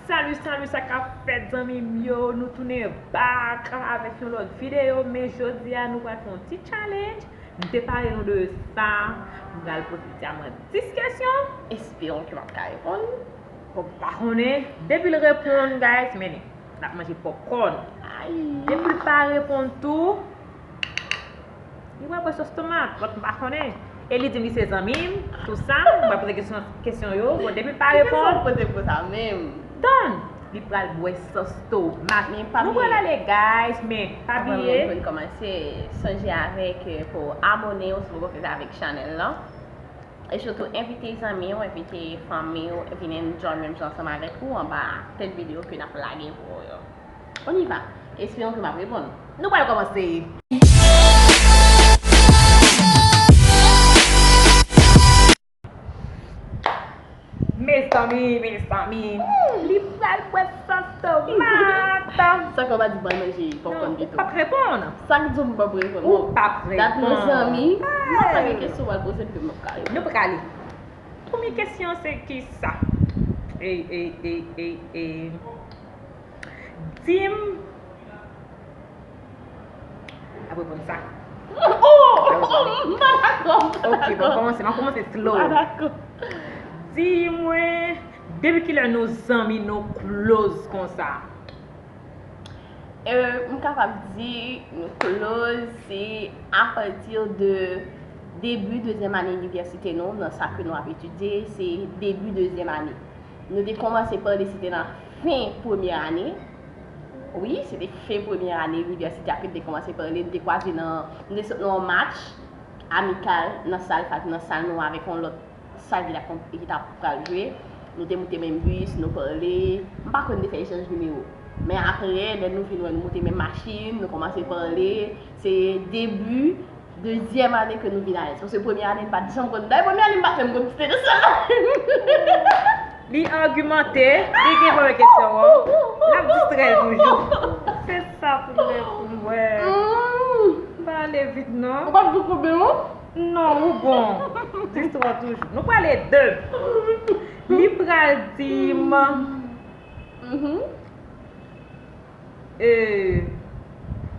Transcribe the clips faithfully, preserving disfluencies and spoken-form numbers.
Salut, salut, sa k ap fèt, zanmi m yo? Nou tounen back avèk yon lòt videyo, men jodi a nou pral fè yon ti challenge. M te pale nou de sa. M pral poze Diamant dis kesyon. Esperon ke m ap ka reponn. Bon, m pa konnen. Depi l reponn, guys, men n ap manje popcorn. Depi l pa reponn tou, li pral bwè sòs tomat, but m pa konnen. E li di m li se zanmi m, tou sa, m pral poze kesyon, kesyon yo. Bon, depi l pa reponn, poze pou sa menm. Tann, li pral bwè sòs tomat. Nou pral ale, guys, men pa bliye. Avan nou kòmanse, sonje avèk, euh, pou abone w si w poko fè sa avèk chanèl lan. E sitou, envite zanmi w, envite fanmi w, vin enjoy menm jan ansanm avèk ou anba tèt videyo ke n ap lage pou ou yo. On y va. Esperon ke m ap reponn. Nou pral kòmanse. Mezanmi, mezanmi, li pral bwè sòs tomat. Sa k w pa di m al manje popcorn pito? Ou p ap reponn. Sa k di w m p ap reponn? Ou p ap reponn. Dat nan zanmi, m pa sa gen kesyon w al poze m ke m p ap ka reponn. Nou prale. Premye kesyon se kisa? E, e, e, e, e. Di m. Ap reponn sa. Oh! M pa dakò, m pa dakò. Ok, bon, kòmanse, m ap kòmanse slow. M pa dakò. Di mwen, depi kilè nou zanmi, nou close konsa? Euh, m kapab di nou close, se apati de debi dezyèm ane inivèsite nou, nan sa ke nou ap etidye, se debi dezyèm ane. Nou te kòmanse pale, se te nan fen premyè ane. Wi, se te fen premyè ane inivèsite a ke nou te kòmanse pale, nou te kwaze nan, nou te sot nan yon match amikal nan sal, nan sal nou avèk yon lòt sal ki t ap, ki t ap pral jwe. Nou te moute menm bis, nou pale. M pa kwè nou te fè echanj nimewo. Men apre, lè nou vin wè nou moute menm machin, nou kòmanse pale. Se debi dezyèm ane ke nou vin alèz. Paske premyè ane, n pa t janm konn. Dayè, premyè ane, m pa t menm konn si se de sèl. Li agimante, li gen premye kesyon an. L ap distrè l toujou. Se sa pou m, pou m wè. M pa ale vit, non. Ou p ap di w konbyen, non? Non, ou bon. Dis twa toujou. Nou prale de. Li pral di m. Mhm. Euh,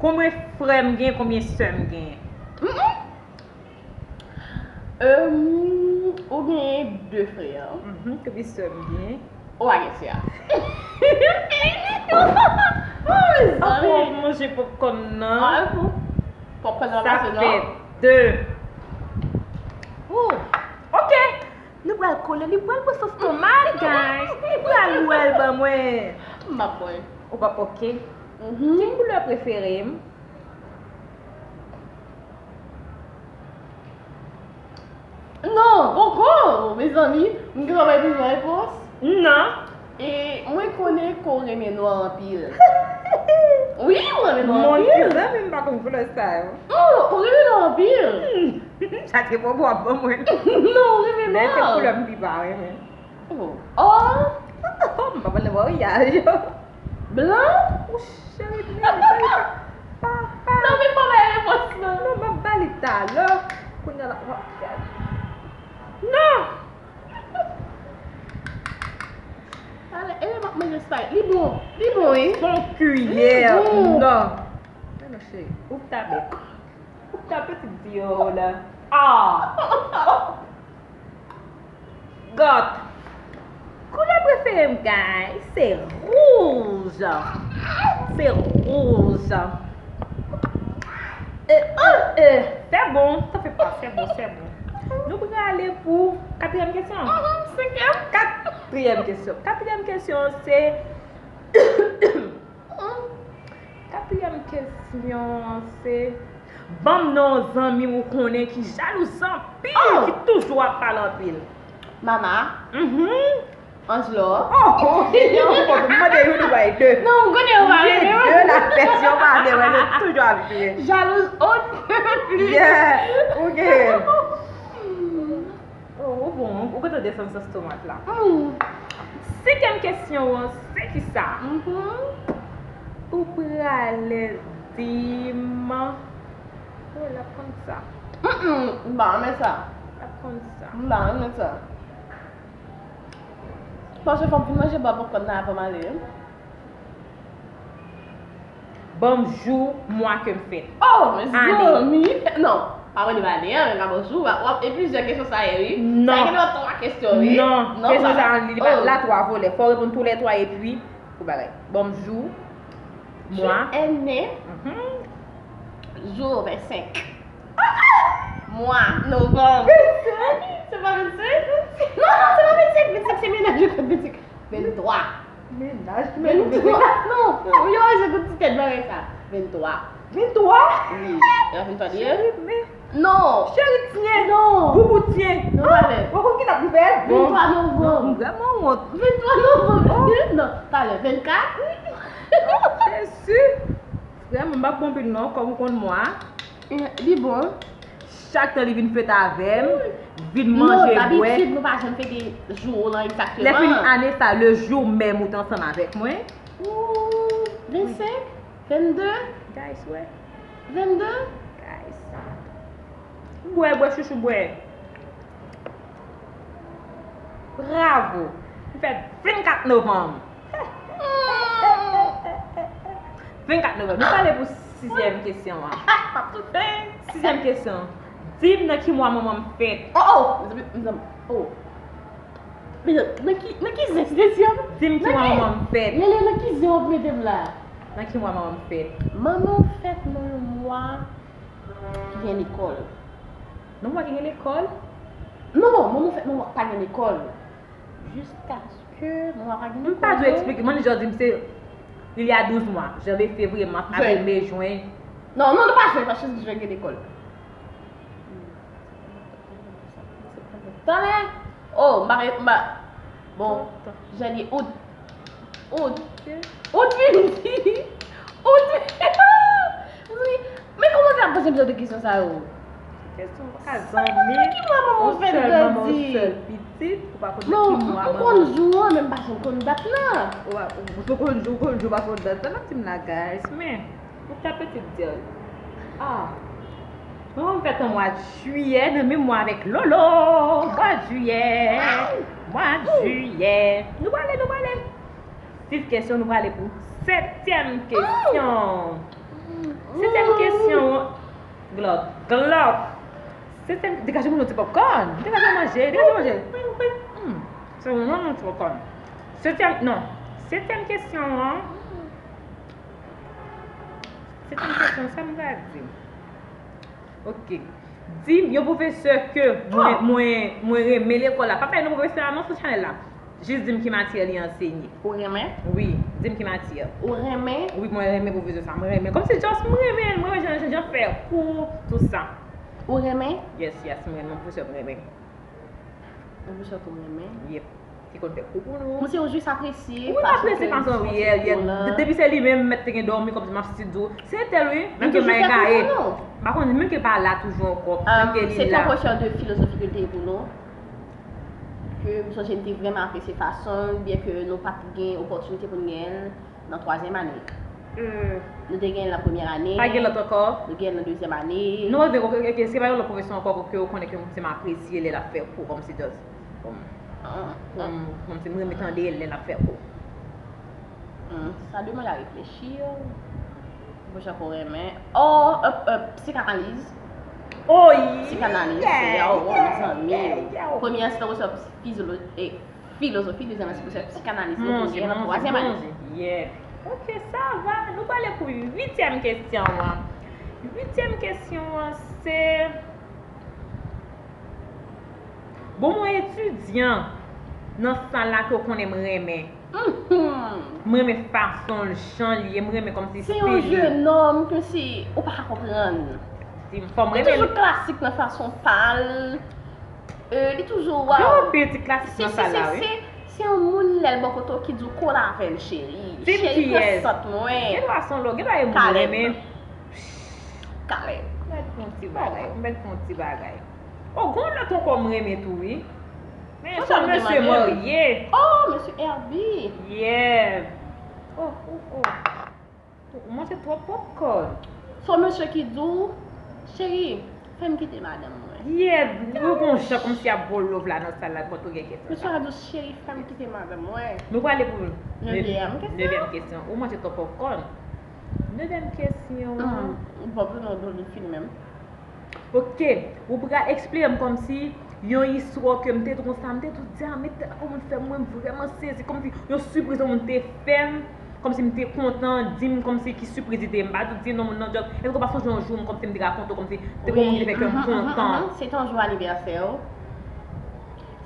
konbyen frè m gen, konbyen sè m gen? Mhm. Euh, ou gen de frè. Mhm, konbyen sè m gen? Ou pa gen sè. Oh, mezanmi. Ankò manje popcorn nan. Ah, pou popcorn nan pase, non? Sa fè de. Ooh. Ok. Nou pral kole, li pral bwè sòs tomat, guys. Li pral bwè l ban mwen. M ap bwè. Ou p ap, ok. Mhm. Ki koulè prefere m? Non, poko, mezanmi, m gen dwa bay plizyè repons? Non. E mwen konnen ke w renmen nwa anpil. Wi, mwen renmen nwa anpil. Mon Dieu, zanmi m pa konn koulè sa yo. Oh, ou renmen nwa anpil? Hmm. Sa te bon pou w ap ban mwen. Non, ou renmen nwa. Men se koulè m pi pa renmen. Oh. Oh. Oh, m pa pale maryaj. Blan? Ou cheri, cheri, pa, pa, pa. Non, men pa bay repons, non. Non, m ap ba li talè. Kounye a la, w ap gade. Non! Ale, e lè m ap manje sa, li bon. Li bon, wi. Son kiyè, non. Men non, cheri, ouvri ta bèk. Ouvri ta pitit di yo la. Ah! Gòt. Koulè prefere m, guys, se wouj. Se wouj. E, e, e. Se bon, sa fè pa, se bon, se bon. Nou prale pou katriyèm kesyon. Mhm, senkyèm. Katriyèm kesyon. Katriyèm kesyon se, katriyèm kesyon se, ban m non zanmi w ou konnen ki jalouz anpil, ki toujou ap pale anpil. Mama. Mhm. Anjlò. Oh, oh, oh, oh, m mande youn ou bay de. Non, m konnen ou pa renmen mwen. De la pèsyon pa vle wè, nou toujou ap jwe. Jalouz o de plis. Yeah, ok. Oh, ou bon, ou gentan desann sòs tomat la. Mm. Senkyèm kesyon an, se kisa? Mhm. Ou prale di m. Oh, l ap konn sa. Mm, mm, m pa renmen sa. L ap konn sa. M pa renmen sa. Paske fò m fin manje bò popkòn nan avan m ale. Ban m jou mwa ke m fèt. Oh, mezanmi! Non, pa mande m ane an, men pa ban jou. W ap gen plizyè kesyon sa ye, wi. Sa gen dwa twa kesyon, wi. Non, kesyon sa li pa la twa volè. Fò w reponn tou lè twa epi ou bagay. Ban m jou, mwa. Jou ane. Jou vennsenk. Mwa novanm. Se pa vennsenk? Non, non, se pa vennsenk. Vennsenk se mennaj yo konn vennsenk. Venntwa. Mennaj ki mennaj. Venntwa. Non, non, yo wè se tout ti tèt bagay sa. Venntwa. Venntwa? Wi. E pa venntwa li ye? Men Non. Cheri tyen. Non. Boubou tyen. Non, talè. Ou konn ki dat nou fè? Venntwa novanm. M vrèman wont. Venntwa novanm. Non, talè. Vennkat. Jezi. Vrèman, m pa bon pil non, kòm ou konn mwa. Li bon. Chak tan li vin fete avè m, vin manje, bwè. Dabitid, nou pa janm fete jou ou lan egzakteman. Lè fini ane sa, le jou menm ou t ansanm avèk mwen. Ooh, vennsenk? Vennde? Guys, wè. Vennde? Guys. Bwè, bwè, chouchou, bwè. Bravo. M fèt vennkat novanm. Vennkat novanm. Nou prale pou sizyèm kesyon an. Sizyèm kesyon. Di m nan ki mwa manman m fèt. Oh, oh! Mezanmi, mezanmi, oh. Mezanmi, nan ki, nan ki zen se te di an? Di m ki mwa manman m fèt. Lele, nan ki zen w ap mete m la? Nan ki mwa manman m fèt? Manman w fèt nan yon mwa ki gen lekòl. Nan mwa ki gen lekòl? Non, manman w fèt nan mwa k pa gen lekòl. Jiskaske manman w pa gen lekòl. M pa dwe eksplike. Mwen, jan di m se il y a douz mwa. Janvye, fevriye, mas, avril, me, jen. Non, non, nou pa jen, paske jen gen lekòl. Talè. Oh, m pa, m pa. Bon, janvye, out. Out. Out vini. Out vini. Wi. Men kòman se ap poze m jan de kesyon sa yo? Kesyon pa ka zanmi. Ki mwa manman w fèt grandi? Sèl pitit, ou pa konn Non, ki mwa m konn jou an, men m pa janm konn dat la. Ou pa, ou konn jou, ou konn jou, pa konn dat. Sa n ap di m la, guys. Men, ou ta pitit di. Ah. Manman m fèt an mwa jiyè, nan menm mwa avèk Lolo. Mwa jiyè. Mwa jiyè. Nou prale, nou prale. Sis kesyon, nou prale pou setyèm kesyon. Setyèm kesyon. Glòt, glòt. Setyèm, degaje mwen yon ti popcorn. Degaje manje, degaje manje. Hmm. Se yon, yon ti popcorn. Setyèm, non. Setyèm kesyon an. Setyèm kesyon, sa m pral di. Ok. Di m yon pwofesè ke mwen, mwen, mwen renmen lekòl la. Pa pale non pwofesè a non sou chanèl la. Jis di m ki matyè li ansenye. Ou renmen? Wi, di m ki matyè. Ou renmen? Wi, mwen renmen pwofesè sa. Mwen renmen. Kòmsi just mwen renmen l, mwen renmen jan, jan, jan fè kou, tout sa. Ou renmen? Yes, yes, mwen renmen. Pwofesè mwen renmen. Pwofesè ke w renmen? Yep. Ki konn fè kou pou nou. Mwen se yon jis apresye. Wi, m apresye fason li ye. Depi se li menm, m mèt te gen dòmi kòmsi m ap stidio. Se tèl wi, menm ke m pa gaye. M pa konn, menm ke l pa la toujou ankò. Menm ke li la. Se te yon pwofesè de filozofi ke l te ye pou nou. Ke m sonje m te vrèman apresye fason l, byen ke nou pa t gen opòtinite pou n gen l nan twazyèm ane. Nou te gen l nan premyè ane. Pa gen lòt ankò? Nou gen l nan dezyèm ane. Nou pa gen, ok, ok, ok, se pa yon lòt pwofesè ankò ke w konnen ke m, se m apresye lè l ap fè kou kòmsi just. Kòm, kòm, kòmsi m renmen tande l lè l ap fè kou. Hmm, ça demande à réfléchir. Pwofesè ke w renmen. Oh, euh, euh, psikanaliz. Oh, yeah! Psikanaliz, yeah, oh, oh, mezanmi. Premye an se te pwofesè fizyolo-, eh, filozofi, dezyèm an se pwofesè psikanaliz. Nou kounye a nan twazyèm ane. Yeah. Ok, sa va. Nou prale pou uityèm kesyon an. Uityèm kesyon an se, bon, mwen etidyan nan sal la ke w konnen m renmen. M renmen fason l, jan l ye, m renmen kòmsi stil li. Se yon jenòm ke si ou pa ka konprann. Di m, fò m renmen l. Li toujou klasik nan fason pa l. Euh, li toujou, waw. Gen anpil ti klasik nan sal la, wi. Se yon moun lè l bò kote w ki di w kole avè l, cheri. Cheri, pran sant mwen. Gen dwa se yon lò, gen dwa e moun ou renmen. Kalèb. M mèt fè yon ti bagay, m mèt fè yon ti bagay. Oh, gen yon lòt ankò m renmen tou, wi. Men se yon mesye marye. Oh, mesye Herby. Yeah. Oh, oh, oh. Ou manje twòp popcorn. Se yon mesye ki di w, cheri, fè m kite madanm mwen. Yeah, nou gon jan kòmsi ap bo love la nan sal la, bon, tou gen kesyon. Mesye a di cheri fè m kite madanm mwen. Nou prale pou Nevyèm kesyon. Nevyèm kesyon. Ou manje twòp popcorn? Nevyèm kesyon. Bon, pou nou, nou fin menm. Ok, ou pral eksplike m kòmsi yon istwa ke m te tou konsa, m te tou di a, men tèl kòman l fè mwen vrèman sezi, kòmsi yon sipriz yon moun te fè m, kòmsi m te kontan, di m kòmsi ki sipriz li te ye, m pa tou di non moun nan just, èske w pa sonje yon jou m kòmsi m te rakonte w kòmsi te gon moun ki te fè kè m kontan. Se te yon jou anivèsè w.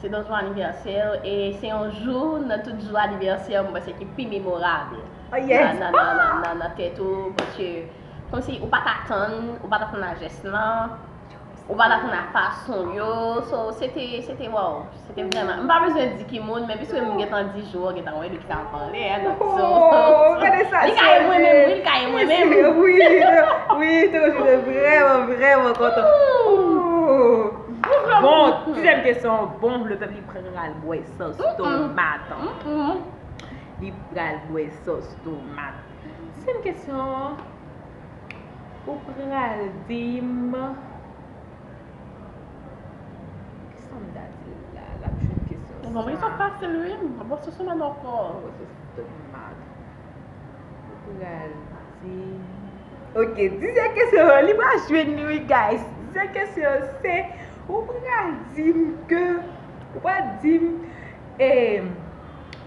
Se te yon jou anivèsè w, e se yon jou nan tout jou anivèsè w, mwen panse ki pi memorab. Oh yes. Nan, nan, nan, nan, nan tèt ou, paske kòmsi ou pa t atann, ou pa t atann a jès lan, ou pa t atann a fason yo, so se te, se te wow, se te vrèman, m pa bezwen di ki moun, men piske m gentan di jou, ou gentan wè de ki sa m pale, hein, donc, so, Oh, gade sa, li ka ye mwen menm, wi, li ka ye mwen menm. Wi, wi, toujou, vrèman, vrèman kontan. Oh. Bon, dizyèm kesyon, bon, le pèp li pral bwè sòs tomat. Mm-mm. Li pral bwè sòs tomat. Dizyèm kesyon, ou pral di m, kisa m ta di la, l ap jwenn kesyon Bon, men sa sa. Fasil, wi. Bon, se sou menm ankò. Bon, se tomat. Ou pral di. Ok, dizyèm kesyon an, li pral jwenn li, wi, guys. Dizyèm kesyon an, se, ou pral di m ke, ou pral di m, eh,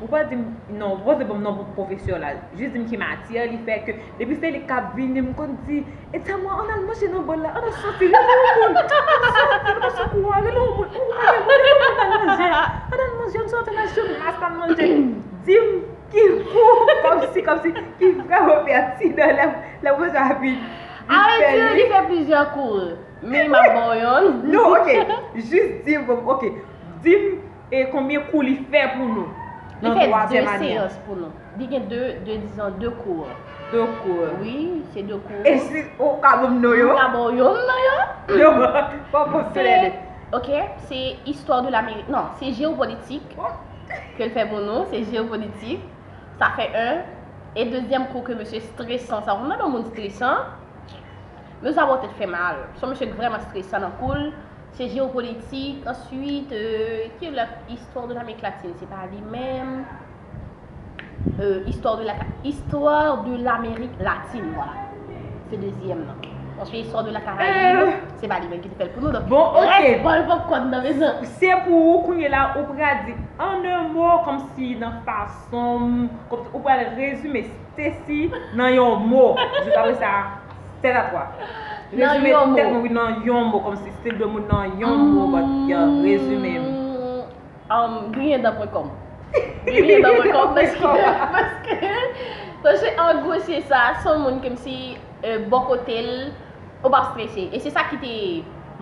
ou pral di m, non, ou pa poze ban m non pwofesè la. Jis di m ki matyè li fè ke, depi se li k ap vini, m konn di, e tèlman, ann al manje nan bòl la, ann al soti, rele yon moun, ann soti, ann soti kouran, rele yon moun, ou rele moun, rele yon moun, ann al manje, ann al manje, ann soti, ann al jounaste, ann manje. Di m ki kou, kòmsi, kòmsi, ki vrèman pètinan lè, lè mwen sa vin. A vle di, li fè plizyè kou, men m ap ba w youn. Non, ok, jis di m, ok, di m, e konbyen kou li fè pou nou Li nan fè de twazyèm ane an? Seyans pou nou. Li gen de, de, dizon, de kou. De kou. Wi, se de kou. E si ou ka ban m non yo? M ka ba w youn nan yo. Yo, pa panse lè. Ok, se istwa de l'Amérique. Non, se jewopolitik ke l fè pou nou, se jewopolitik. Sa fè en. E dezyèm kou ke mesye stresan, sa konn nan moun stresan. Men sa ba w tèt fè mal. Se yon mesye ki vrèman stresan nan kou l. Se jewopolitik. Answit, euh, ki lòt? Histoire de l'Amérique latine, se pa li menm. Euh, histoire de la, histoire de l'Amérique latine, voilà. Se dezyèm nan. Paske histoire de la Caraïbe, se pa li menm ki te fè l pou nou. Donk, Bon, ok. Rès bòl popcorn nan, mezanmi. Se pou ou kounye la, ou pral di an un mot, kòmsi nan fason, kòmsi ou pral rezime Stacy nan yon mo. Jis apre sa, c'est à toi. Nan Rezime yon mo. Tèt mwen, wi, nan yon mo, kòmsi stil de moun nan yon mo, but, yeah, rezime. Um, griyen dan pwen kòm. Griyen dan pwen kòm, paske, paske, paske, an gwo, se sa, se yon moun ke m si, euh, bò kote l, ou p ap strese. E se sa ki te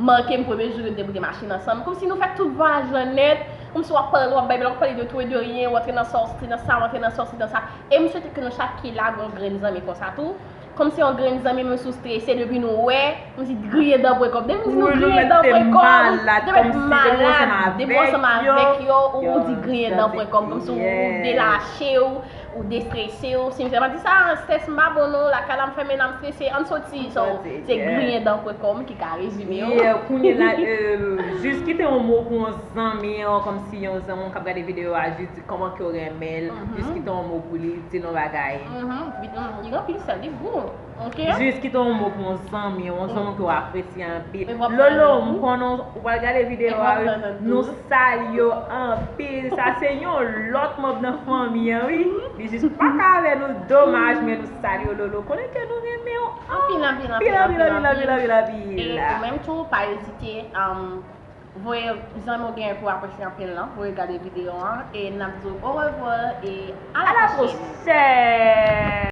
manke m premye jou yo te boute machin ansanm. Kòmsi nou fè tout vwayaj lan nèt, kòmsi w ap pale, w ap bay blag, w ap pale de tout et de rien, w antre nan sa, w soti nan sa, w antre nan sa, w soti nan sa. E m swete ke nou chak ki la, gen yon grenn zanmi konsa tou. Kòmsi yon grenn zanmi, menm si w strese, depi nou wè, kòmsi griyen dan pwen kòm. Depi m di nou griyen dan pwen kòm, depi w malad, depi w ansanm avèk yo, ou, ou di griyen dan pwen kòm, kòmsi w delache w, ou destrese w. Si m te di sa, strès m pa bon non, lakay la m fèmen, la m strese, ann soti. So, se griyen dan pwen kòm ki ka rezime yo. Yeah, kounye la, euh, jis kite yon mo pou yon zanmi, kòmsi yon zanmi k ap gade videyo a, jis di kòman ke w renmen l, jis kite yon mo pou li, di l yon bagay. Mhm, li gen anpil sèl, li gou. Ok. Jis kite yon mo pou yon zanmi, yon zanmi ke w apresye anpil. Lolo, m konnen w pral gade videyo a, wi. Nou salye w anpil. Sa se yon lòt manm nan fanmi an, wi. Li jis pa ka avè nou, domaj, men nou salye w, Lolo. Konnen ke nou renmen w anpil, anpil, anpil, anpil, anpil, anpil, anpil. E ou menm tou, pa ezite, um, voye zanmi w gen pou apresye anpil lan, voye gade videyo an, e n ap di w orevwa e a la pwochèn.